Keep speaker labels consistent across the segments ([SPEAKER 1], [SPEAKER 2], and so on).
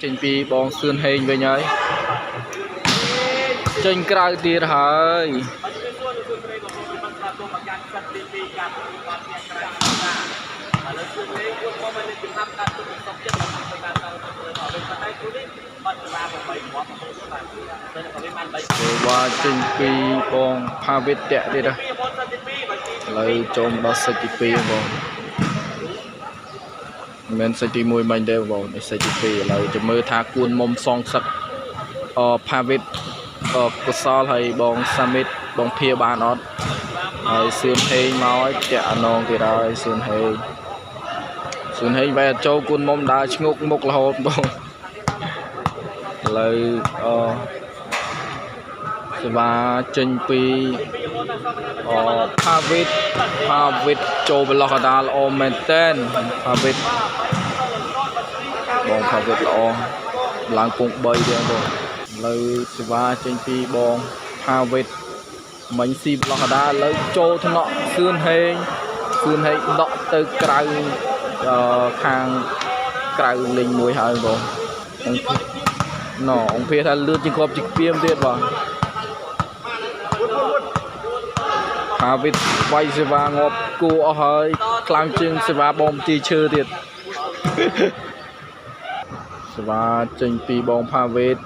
[SPEAKER 1] ចេញពីបងសឿនហេងវិញហើយចេញក្រៅទៀតហើយ
[SPEAKER 2] បាទជំរាបសួរលោកសួស្តីបងប្អូនបានស្វាគមន៍មកកាន់សិតទី2ការប្រកួតបាល់ទះក្រៅសាឥឡូវសួរលេងគួរមកមិនជំហាប់កាត់ទុកសុកចិត្តរបស់ការតទៅលើអវិញប៉ុន្តែគូនេះបាត់សេវា8គ្រាប់បងប្អូនបាទតែក៏វិញបាន3
[SPEAKER 1] សេវាចេញពីបងផាវិតៈទៀតណា
[SPEAKER 2] ពីបងសិតទី2បាទទី
[SPEAKER 1] ឥឡូវចូលមកដល់សិចទី2បងមិនមែនសិចទី1មិញទេបងនេះសិចទី2ឥឡូវจะមើលថាគួនមុំសងសឹកអផាវិតអកុសលហើយបងសាមិតបងភាបានអត់ហើយសឿនហេងមកហើយតាក់អានងទៀតហើយសឿនហេងសឿនហេងបែរចូលគួនមុំដើរឈ្ងុកមុខរហូតបងឥឡូវអសេវាចេញពី អផាវិតផាវិតចូលប្លុកកដាលល្អមែនតែនផាវិតបងផាវិតល្អឡើងពង3ទៀតបងឥឡូវសេវាចេញពីបងផាវិតមិញស៊ីប្លុកកដាលឥឡូវចូលថ្នាក់សឿនហេងសឿនហេងដកទៅក្រៅអឺខាងក្រៅលេងមួយហើយបងអង្គណអង្គភាថាលឿនជាងគ្រាប់ជាងពីមទៀតបង ផាវិតវាយសេវាងាប់គួអស់ហើយខ្លាំងជាងសេវាបងទីឈើទៀត សេវាចេញពីបងផាវិត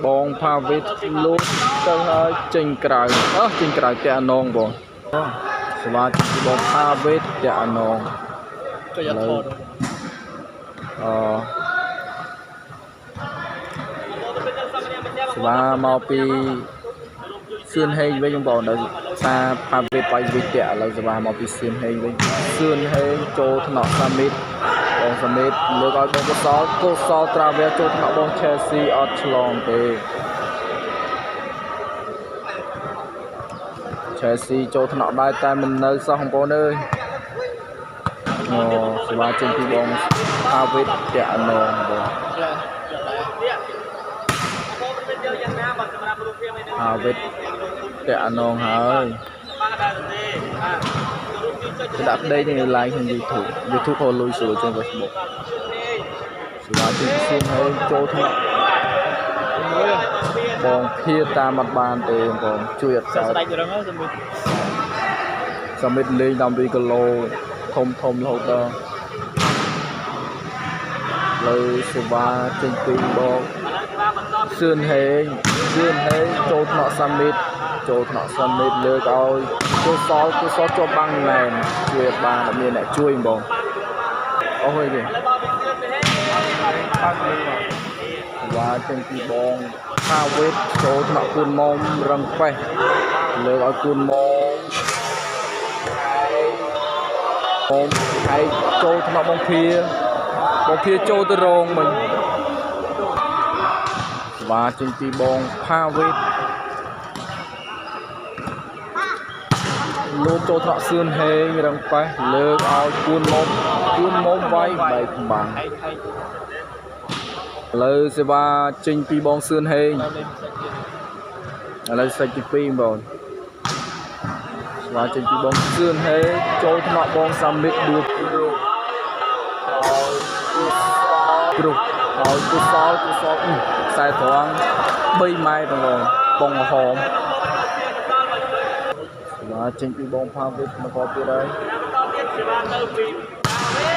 [SPEAKER 1] បងផាវិតលូតទៅហើយចេញក្រៅអើចេញក្រៅតាក់អានងបងសេវាចេញពីបងផាវិតតាក់អានង
[SPEAKER 2] ក៏យកថត
[SPEAKER 1] អសេវាមកពីសឿនហេងវិញបងប្អូនដល់សារផាវិតបាយវិទ្យាឥឡូវសេវាមកពីសឿនហេងវិញសឿនហេងចូលថ្នាក់សាមីតបងសាមីតលើកឲ្យបងកុសលកុសលត្រាវែចូលថ្នាក់បង Chelsea អត់ឆ្លងទេ Chelsea ចូលថ្នាក់ដែរតែមិននៅសោះបងប្អូនអើយអូសេវាចេញពីបងផាវិតតាក់ណងបង
[SPEAKER 2] បងមិនមានយកយ៉ាងណាបាទសម្រាប់រូបភាពឯនេះ
[SPEAKER 1] ផាវិតតាក់ណងហើយ
[SPEAKER 2] បាទដែរទេបាទរូបនេះចុច
[SPEAKER 1] គេដាក់ប្តីនេះ live ក្នុង YouTube YouTube ក៏លុយស្រួលជាង Facebook សេវាចេញពីសៀងហើយចូលថ្នាក់បងភាតាមអត់បានទេបងជួយអត់កើត
[SPEAKER 2] ស្ដាច់រងហ្នឹងសម្រាប់
[SPEAKER 1] សាមិតលេង12គីឡូធំធំរហូតដល់លើសេវាចេញពីបងសឿនហេងសឿនហេងចូលថ្នាក់សាមិតចូលថ្នាក់សាមិតលើកឲ្យកុសលកុសលជាប់បាំងណែនជួយអត់បានអត់មានអ្នកជួយបងអស់ហើយទេសេវាចេញពីបងថាវេតចូលថ្នាក់គួនមុំរឹងប៉េះលើកឲ្យគួនមុំ បងហើយចូលថ្នាក់បងភាបងភាចូលទៅរងមិញស្វាចេញពីបងផាវេតលូតចូលថ្នាក់សឿនហេងរងប៉េះលើកឲ្យគួនមុំគួនមុំវាយបែកបាំង
[SPEAKER 2] ហែក
[SPEAKER 1] ឥឡូវសេវាចេញពីបងសឿនហេង
[SPEAKER 2] ដល់លេងសាច់ទៀត
[SPEAKER 1] ឥឡូវសាច់ទី2បងស្វាចេញពីបងសឿនហេងចូលថ្នាក់បងសាមិតដួល ព្រោះឲ្យកុសលកុសលអឺខ្សែត្រង់3ម៉ែត្របងបងក្រហមស្វាចេញពីបងផាវិតមកក៏ទៀតហើយ
[SPEAKER 2] បន្តទៀតសេវាទៅពី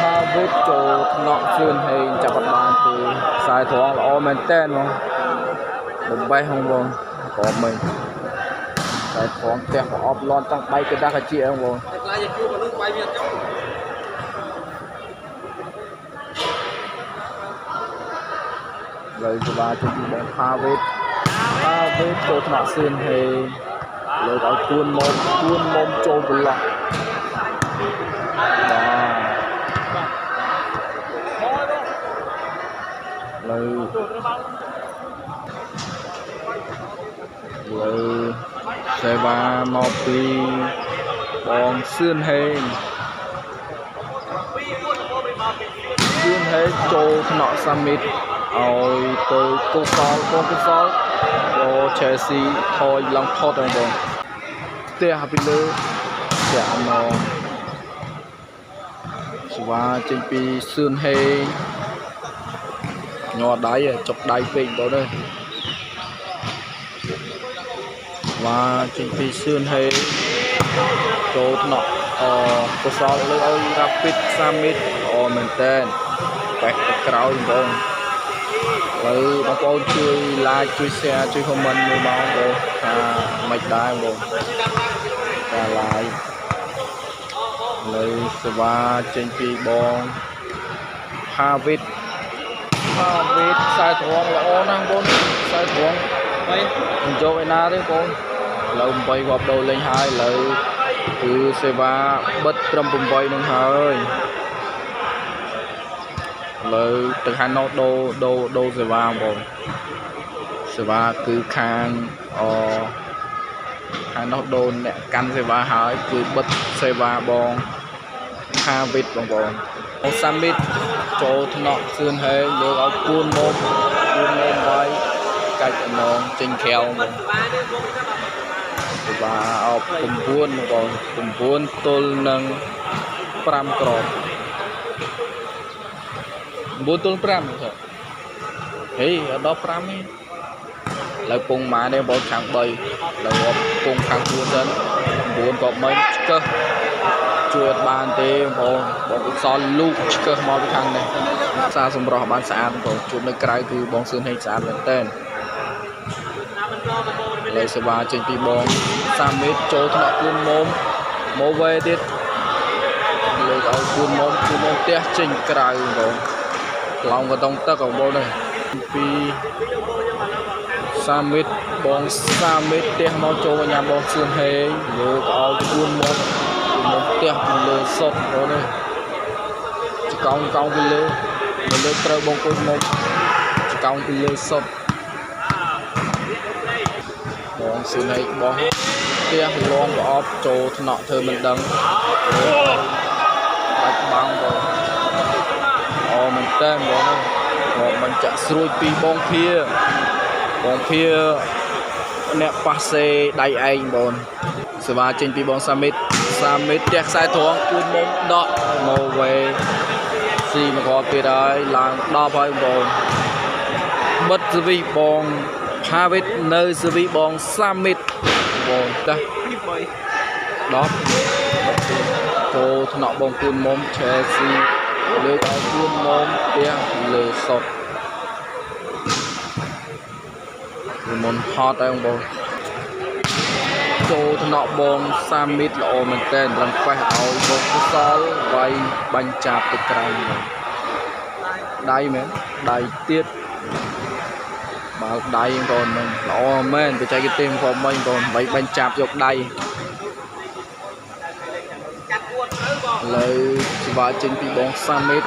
[SPEAKER 1] ផាវិតចូលថ្នាក់ជឿនហេងចាប់អត់បានទេខ្សែត្រង់ល្អមែនតើបងបំបេះហងបងក្រមមិញខ្សែត្រង់ផ្ទះប្រអប់លន់ចង់បែកកដាស់កាជាហងបង
[SPEAKER 2] ខ្លាចជួបមនុស្សបាយវាចុង
[SPEAKER 1] លើស្វាចេញពីបងផាវិតផាវិតចូលថ្នាក់សឿនហេងលើកឲ្យគួនមុំគួនមុំចូលប្រឡោះបាទលើលើសេវាមកពីបងសឿនហេងសឿនហេងចូលថ្នាក់សាមីតឲ្យទៅកុសលបងកុសលអូ Chelsea ថយឡើងផុតហ្នឹងបងផ្ទះពីលើផ្ទះអណងសេវាចេញពីសឿនហេង ញ័រដៃចុកដៃពេកបងអើយវ៉ាចេញពីសឿនហេចូលថ្នាក់អកុសលលើឲ្យ Rapid Summit ល្អមែនតើបែកទៅក្រោយបងឥឡូវបងប្អូនជួយ like ជួយ share ជួយ comment មួយមកបងថាមិនដែរបងការ like ឥឡូវសេវាចេញពីបងផាវិតផាវិតខ្សែត្រង់ល្អណាស់បងខ្សែត្រង់
[SPEAKER 2] បី
[SPEAKER 1] មិនយកឯណាទេបងឥឡូវ8គាត់ដូរលេងហើយឥឡូវគឺសេវាបិទត្រឹម8នឹងហើយឥឡូវទៅខាងនោះដូរដូរដូរសេវាបងសេវាគឺខាងអខាងនោះដូរអ្នកកាន់សេវាហើយគឺបិទសេវាបងខាវិតបងបងបងសាមីតចូលថ្នាក់សឿនហេងលើកឲ្យគួនមុំគួនមុំវាយកាច់អំនងចេញក្រៅបង
[SPEAKER 2] សេវានេះបងថាបាទ
[SPEAKER 1] សេវាអប9បង9ទល់នឹង5ក្រប9ទល់5ទៅហេអត់ដល់5ទេឥឡូវពងម៉ានេះបងខាង3ឥឡូវរាប់ពងខាង4សិន9ក៏មិនឆ្កឹះជួយអត់បានទេបងបងឧស្សាហ៍លូកឆ្កឹះមកពីខាងនេះសារសម្រស់បានស្អាតបងជួបនៅក្រៅគឺបងសឿនហេងស្អាតមែនតើ
[SPEAKER 2] ណាបន្តបងប្អូន
[SPEAKER 1] ឥឡូវសេវាចេញពីបងសាមេតចូលថ្នាក់គួនមុំមកវេទៀតលើកឲ្យគួនមុំគួនមុំផ្ទះចេញក្រៅបងឡោងក៏តងទឹកបងប្អូននេះពីសាមេតបងសាមេតផ្ទះមកចូលញ៉ាំបងសឿនហេងលើកឲ្យគួនមុំគួនមុំផ្ទះពីលើសុតបងប្អូននេះចកោងកោងពីលើមកលើកត្រូវបងគួនមុំចកោងពីលើសុត បងស៊ូណេកបោះផ្ទះលងប្រអប់ចូលថ្នាក់ធ្វើមិនដឹងបាច់បាំងបងអមែនតើបងហ្នឹងបងមិនចាក់ស្រួយពីបងភាបងភាអ្នកប៉ាសេដៃឯងបងសេវាចេញពីបងសាមីតសាមីតផ្ទះខ្សែត្រង់គួនមុំដកមកវេស៊ីមកគាត់ទៀតហើយឡើង10ហើយបងបិទសវីបងផាវិតនៅសវីបងសាមីតបងតា10ចូលថ្នាក់បងគួនមុំឆេស៊ីលើកឲ្យគួនមុំផ្ទះលើសុតគួនមុំហត់ហើយបងចូលថ្នាក់បងសាមីតល្អមែនតើត្រឹមប៉េះឲ្យបងកុសលវាយបាញ់ចាប់ទៅក្រៅបងដៃមែនដៃទៀត បើកដៃបងហ្នឹងល្អមែនបច្ចេកទេសបងមិញបងបីបាញ់ចាប់យកដៃ
[SPEAKER 2] ចាត់គួនទៅបង
[SPEAKER 1] ឥឡូវសេវាចេញពីបងសាមេត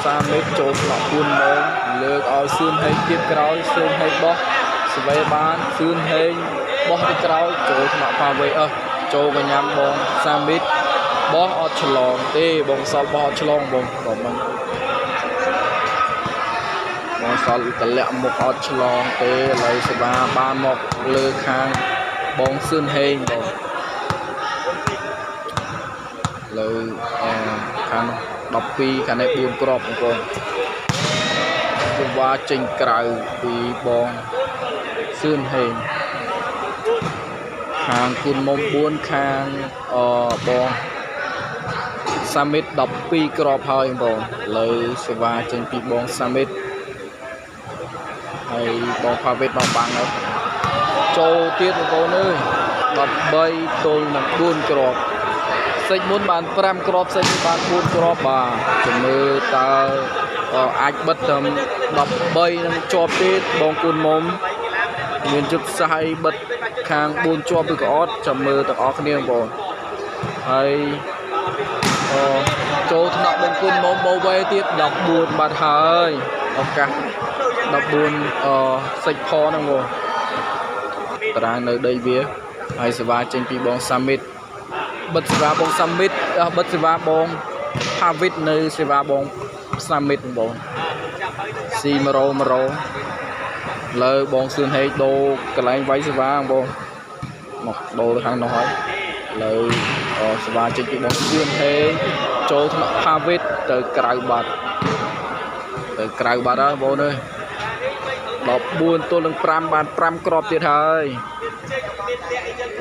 [SPEAKER 1] សាមេតចូលថ្នាក់4ម៉ោងលើកឲ្យសឿនហេងទៀតក្រោយសឿនហេងបោះស្វេបានសឿនហេងបោះទៅក្រោយចូលថ្នាក់ផាវេអើចូលកញ្ញាំបងសាមេតបោះអត់ឆ្លងទេបងសល់បោះអត់ឆ្លងបងបងមិញ បងសល់តម្លាក់មុខអត់ឆ្លងទេឥឡូវសេវាបានមកលើខាងបងសឿនហេងបងលើអខាង12ខាងនេះ4គ្រាប់បងប្អូនសេវាចេញក្រៅពីបងសឿនហេងខាងគុណមុំ4ខាងអបងសាមីត12គ្រាប់ហើយបងឥឡូវសេវាចេញពីបងសាមីត ហើយបងផាវិតមកបាំងហើយចូលទៀតបងប្អូនអើយ13ទល់នឹង4គ្រាប់សិចមុនបាន5គ្រាប់សិចនេះបាន4គ្រាប់បាទជំនឿតើអាចបិទត្រឹម13នឹងជាប់ទៀតបងគុណមុំមានជឹកសាយបិទខាង4ជាប់ឬក៏អត់ចាំមើលទាំងអស់គ្នាបងប្អូនហើយអចូលថ្នាក់បងគុណមុំបូវេទៀត14បាត់ហើយឱកាស14អសិចផហ្នឹងបងតារាងនៅដីវាហើយសេវាចេញពីបងសាមីតបិទសេវាបងសាមីតបិទសេវាបងផាវិតនៅសេវាបងសាមីតបងស៊ី100 100លើបងសឿនហេងដូរកន្លែងវាយសេវាបងមកដូរទៅខាងនោះហើយលើសេវាចេញពីបងសឿនហេងចូលថ្នាក់ផាវិតទៅក្រៅបាត់ ទៅក្រៅបាត់ហើយបងប្អូនអើយ14ទល់នឹង5បាន5គ្រាប់ទៀតហើយ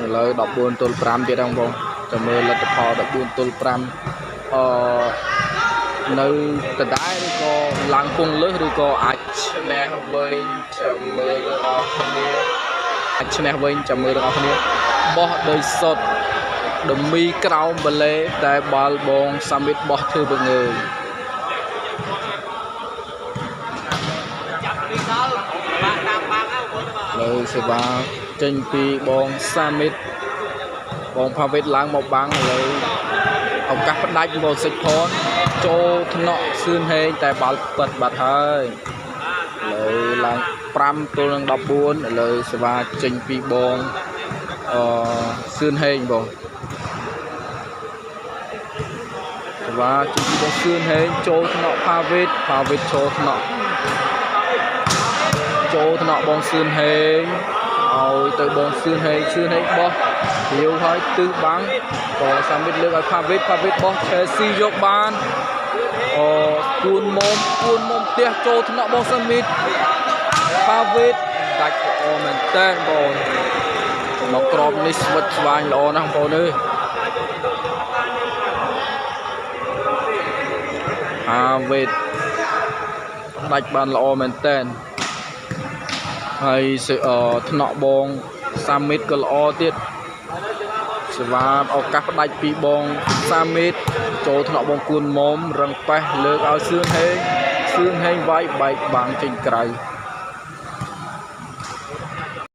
[SPEAKER 1] ឥឡូវ14ទល់5ទៀតហ្នឹងបងចាំមើលលទ្ធផល14ទល់5អឺនៅដដែលឬក៏ឡើងពងលើសឬក៏អាចឈ្នះវិញចាំមើលទាំងអស់គ្នាអាចឈ្នះវិញចាំមើលទាំងអស់គ្នាបោះដោយសុតដមីក្រោមបលេតែបាល់បងសាមីតបោះធ្វើពងើយ
[SPEAKER 2] ចាប់នេះដល់បានតាមបាងហើយបងប្អូនបាទ
[SPEAKER 1] លើសេវាចេញពីបងសាមីតបងផាវិតឡើងមកបាំងឥឡូវឱកាសផ្ដាច់បងសិចផនចូលថ្នាក់សឿនហេងតែបាល់ប៉ិតបាត់ហើយឥឡូវឡើង5ទល់នឹង14ឥឡូវសេវាចេញពីបងអឺសឿនហេងបងសេវាចេញពីបងសឿនហេងចូលថ្នាក់ផាវិតផាវិតចូលថ្នាក់ ចូលថ្នាក់បងសឿនហេងឲ្យទៅបងសឿនហេងសឿនហេងបោះរាវហើយទិសបាំងក៏សាមីតលើកឲ្យផាវិតផាវិតបោះឆេស៊ីយកបានអូគួនមុំគួនមុំផ្ទះចូលថ្នាក់បងសាមីតផាវិតដាច់ល្អមែនតើបងមកក្របនេះស្វិតស្វាញល្អណាស់បងប្អូនអើយផាវិតដាច់បានល្អមែនតើ ហើយសេអឺថ្នាក់បងសាមីតក៏ល្អទៀតសេវាឱកាសផ្ដាច់ពីបងសាមីតចូលថ្នាក់បងគួនមុំរឹងប៉េះលើកឲ្យសឿនហេងសឿនហេងវាយបែកបាំងចេញក្រៅ